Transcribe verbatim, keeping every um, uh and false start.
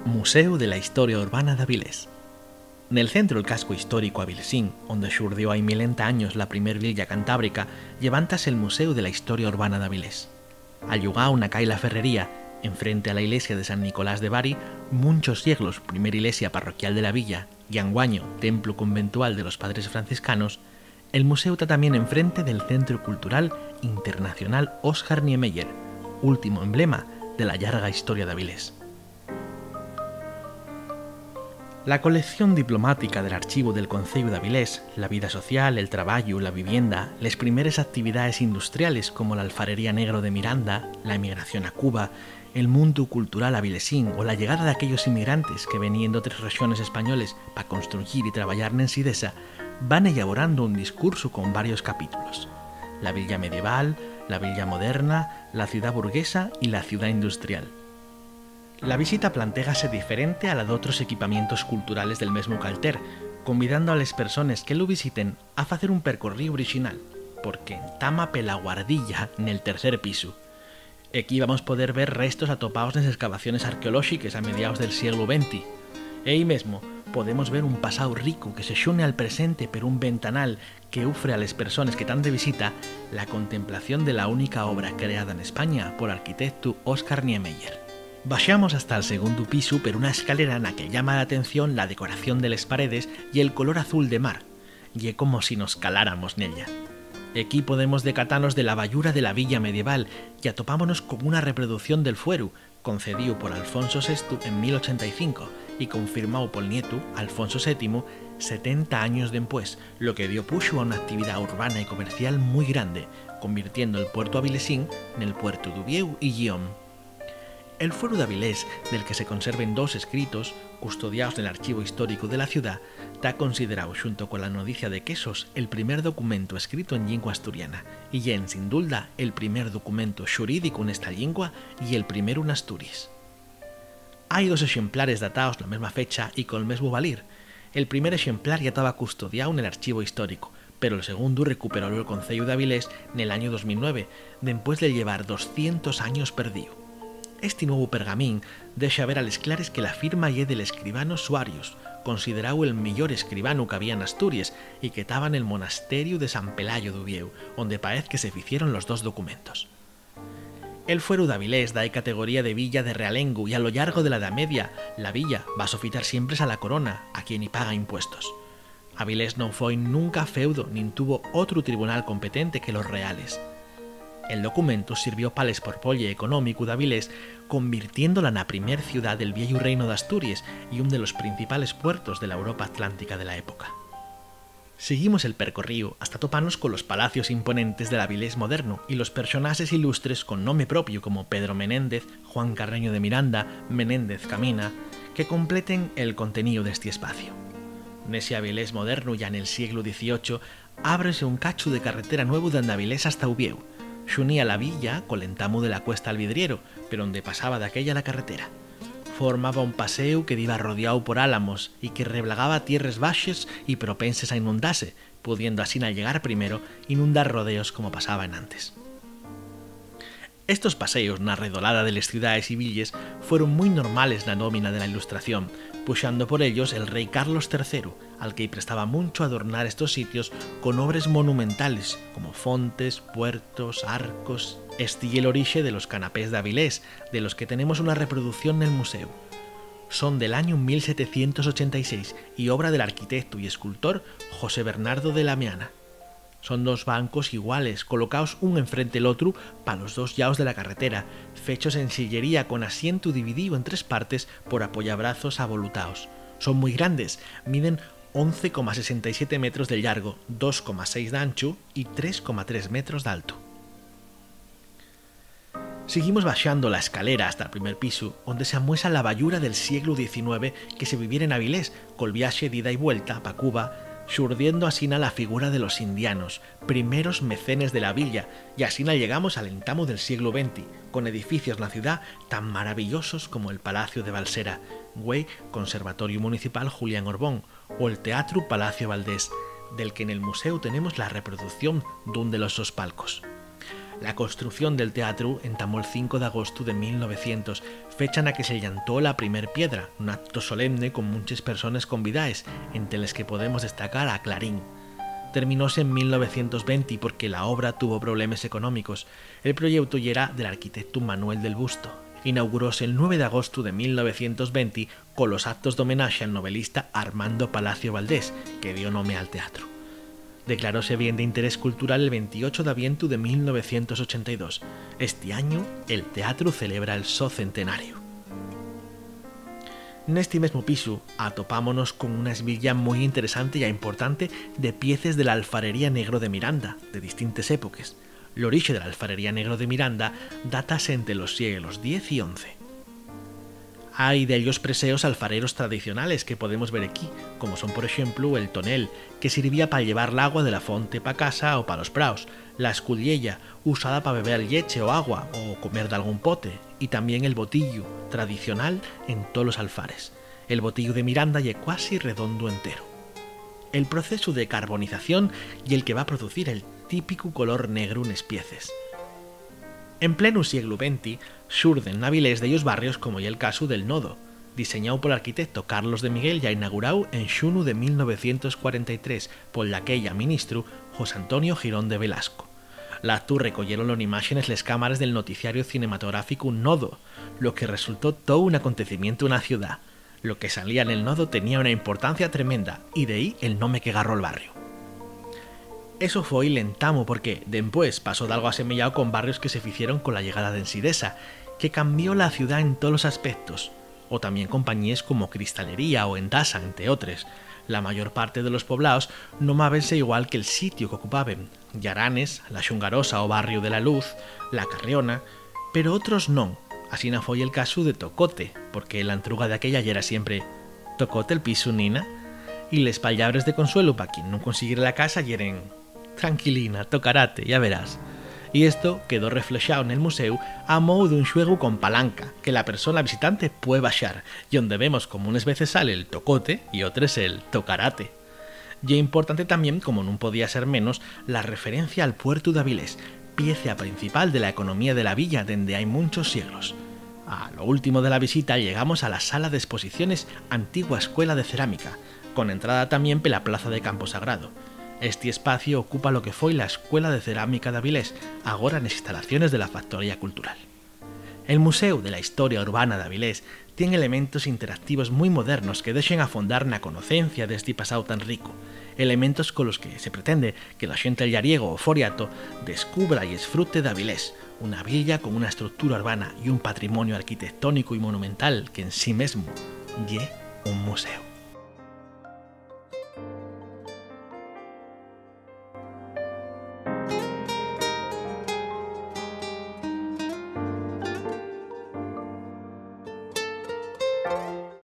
Museu de la Historia Urbana d'Avilés. Nel centro'l cascu históricu avilesín, onde xurdió hai milenta años la primer villa cantábrica, llevántase el Museu de la Historia Urbana d'Avilés. Allugáu na cai La Ferrería, enfrente a la ilesia de San Nicolás de Bari, munchos sieglos, primer ilesia parroquial de la villa, y anguaño, templu conventual de los padres franciscanos, el museu ta tamién enfrente del Centru Cultural Internacional Óscar Niemeyer, últimu emblema de la llarga historia d'Avilés. La colección diplomática del archivu del Conceyu d'Avilés, la vida social, el trabayu, la vivienda, les primeres actividaes industriales como l'alfarería Negro de Miranda, la emigración a Cuba, el mundu cultural avilesín o la llegada d'aquellos inmigrantes que veníen d'otres rexones españoles pa construyir y trabayar n'Ensidesa, van elaborando un discursu con varios capítulos: la villa medieval, la villa moderna, la ciudá burguesa y la ciudá industrial. La visita plantégase diferente a la d'otros equipamientos culturales del mesmu calter, convidando a les persones que lu visiten a facer un percorríu orixinal, porque entama pela guardilla nel tercer pisu. Equí vamos poder ver restos atopaos nes excavaciones arqueolóxiques a mediaos del sieglu venti. Ehí mesmo podemos ver un pasáu ricu que se xune al presente per un ventanal que ufre a les persones que tán de visita la contemplación de la única obra creada n'España pol arquitectu Óscar Niemeyer. Baxamos hasta'l segundu pisu per una escalera na que llama l'atención la decoración de les paredes y el color azul de mar. Ye como si nos caláramos nella. Equí podemos decatanos de la bayura de la villa medieval y atopámonos con una reproducción del fueru, concedíu por Alfonso sestu en mil ochenta y cinco y confirmáu pol nietu, Alfonso sétimu, setenta años dempués, lo que dio puxu a una actividá urbana y comercial mui grande, convirtiendo el puertu avilesín nel puertu d'Uviéu y Llión. El fueru d'Avilés, del que se conserven dos escritos, custodiaos nel Archivu Históricu de la ciudá, ta consideráu, xunto cola Nodicia de Quesos, el primer documentu escrito en llingua asturiana, y ye, ensin dulda, el primer documentu xurídicu nesta llingua y el primeru n'Asturies. Hai dos exemplares dataos na mesma fecha y col mesmu valir. El primer exemplar yá taba custodiáu nel Archivu Históricu, pero el segundu recuperólu'l Conceyu d'Avilés nel añu dos mil nueve, dempués de llevar doscientos años perdíu. Esti nuevu pergamín dexa ver a les clares que la firma ye del escribanu Suarius, consideráu el meyor escribanu qu'había n'Asturies y que taba nel monasteriu de San Pelayo d'Uviéu, onde paez que se ficieron los dos documentos. El fueru d'Avilés da-y categoría de villa de realengu y a lo llargo de la Edá Media la villa va sofitar siempres a la corona, a quien-y paga impuestos. Avilés non foi nunca feudo nin tuvo otru tribunal competente que los reales. El documentu sirvió pal esporpolle económicu d'Avilés, convirtiéndola na primer ciudá del vieyu Reinu d'Asturies y ún de los principales puertos de la Europa atlántica de la época. Siguimos el percorríu hasta topanos colos palacios imponentes del Avilés modernu y los personaxes ilustres con nome propiu, como Pedro Menéndez, Juan Carreño de Miranda, Menéndez Camina, que completen el conteníu d'esti espaciu. Nesi Avilés modernu, yá nel sieglu dieciocho, ábrese un cachu de carretera nuevu dende Avilés hasta Uviéu. Xunía la villa col entamu de la Cuesta al Vidriero, per onde pasaba daquella la carretera. Formaba un paséu que diba rodiáu por álamos y que reblagaba tierres baxes y propenses a inundase, pudiendo asina llegar primero y nun dar rodeos como pasaba enantes. Estos paseos na redolada de les ciudaes y villes fueron mui normales na nómina de la Ilustración, puxando por ellos el rei Carlos terceru, al que-y prestaba muncho adornar estos sitios con obres monumentales, como fontes, puertos, arcos. Esti ye l'orixe de los canapés d'Avilés, de los que tenemos una reproducción nel muséu. Son del añu mil setecientos ochenta y seis y obra del arquitectu y escultor José Bernardo de Lamiana. Son dos bancos iguales, colocaos ún enfrente'l otru pa los dos llaos de la carretera, fechos en sillería con asientu dividíu en tres partes por apoyabrazos avolutaos. Son mui grandes, miden once coma sesenta y siete metros de llargo, dos coma seis d'anchu y tres coma tres metros d'altu. Siguimos baxando la escalera hasta'l primer pisu, onde s'amuesa la bayura del sieglu diecinueve que se viviera en Avilés, col viaxe d'ida y vuelta pa Cuba, xurdiendo asina la figura de los indianos, primeros mecenes de la villa, y asina llegamos al entamu del sieglu venti, con edificios na ciudá tan maraviyosos como el Palacio de Balsera, güei Conservatoriu Municipal Julián Orbón, o el Teatru Palacio Valdés, del que nel muséu tenemos la reproducción d'un de los sos palcos. La construcción del teatru entamó'l cinco d'agostu de mil novecientos, fecha na que se llantó la primer piedra, un acto solemne con munches persones convidaes, ente les que podemos destacar a Clarín. Terminóse en mil novecientos venti porque la obra tuvo problemes económicos. El proyeuto yera del arquitectu Manuel del Busto. Inauguróse'l nueve d'agostu de mil novecientos venti colos actos d'homenaxe al novelista Armando Palacio Valdés, que dio nome al teatru. Declaróse bien d'interés cultural el ventiocho d'avientu de mil novecientos ochenta y dos. Esti añu, el teatru celebra el so centenariu. Nesti mesmu pisu atopámonos con una esbilla mui interesante ya importante de pieces de la alfarería Negro de Miranda, de distintes époques. L'orixe de la alfarería Negro de Miranda dátase ente los sieglos diez y once. Hai dellos preseos alfareros tradicionales que podemos ver equí, como son, por exemplu, el tonel, que sirvía pa llevar l'agua de la fonte pa casa o pa los praos, la esculleya, usada pa beber lleche o agua o comer d'algún pote, y tamién el botillu, tradicional en tolos alfares. El botillu de Miranda ye cuasi redondo entero. El procesu de carbonización ye el que va producir el típicu color negru nes pieces. En plenu sieglu venti, xurden n'Avilés dellos barrios, como ye'l casu del Nodo, diseñáu pol arquitecto Carlos de Miguel ya inauguráu en xunu de mil novecientos cuarenta y tres pol daquella ministru José Antonio Girón de Velasco. L'actu recoyéronlo n'imáxenes les cámares del noticiariu cinematográficu Nodo, lo que resultó tou un acontecimientu na ciudá. Lo que salía nel Nodo tenía una importancia tremenda, y d'ehí el nome que garró'l barriu. Eso foi l'entamu, porque dempués pasó dalgo asemeyao con barrios que se ficieron cola llegada d'Ensidesa, que cambió la ciudá en tolos aspectos, o tamién compañíes como Cristalería o Endasa, ente otres. La mayor parte de los poblaos nomábense igual que'l sitiu qu'ocupaben, Llaranes, la Xungarosa o barriu de la Luz, la Carriona, pero otros non. Asina foi el casu de Tocote, porque la entruga d'aquella yera siempre: "Tocote'l pisu, nina?". Y les pallabres de consuelu pa quien nun consiguiera la casa yeren: "Tranquilina, tocarate, ya verás". Y esto quedó reflexao nel muséu a mou d'un xuegu con palanca, que la persona visitante pue baxar, y onde vemos como unes veces sale el tocote y otres el tocarate. Ye importante tamién, como nun podía ser menos, la referencia al puertu d'Avilés, pieza principal de la economía de la villa dende hai munchos sieglos. A lo último de la visita llegamos a la sala d'esposiciones Antigua Escuela de Cerámica, con entrada tamién pela plaza de Campo Sagrado. Esti espaciu ocupa lo que foi la Escuela de Cerámica d'Avilés, agora nes instalaciones de la Factoría Cultural. El Muséu de la Historia Urbana d'Avilés tien elementos interactivos mui modernos que dexen afondar na conocencia d'esti pasáu tan rico, elementos colos que se pretende que la xente llariego o foriato descubra y esfrute d'Avilés, una villa con una estructura urbana y un patrimoniu arquitectónicu y monumental qu'en sí mesmu ye un muséu.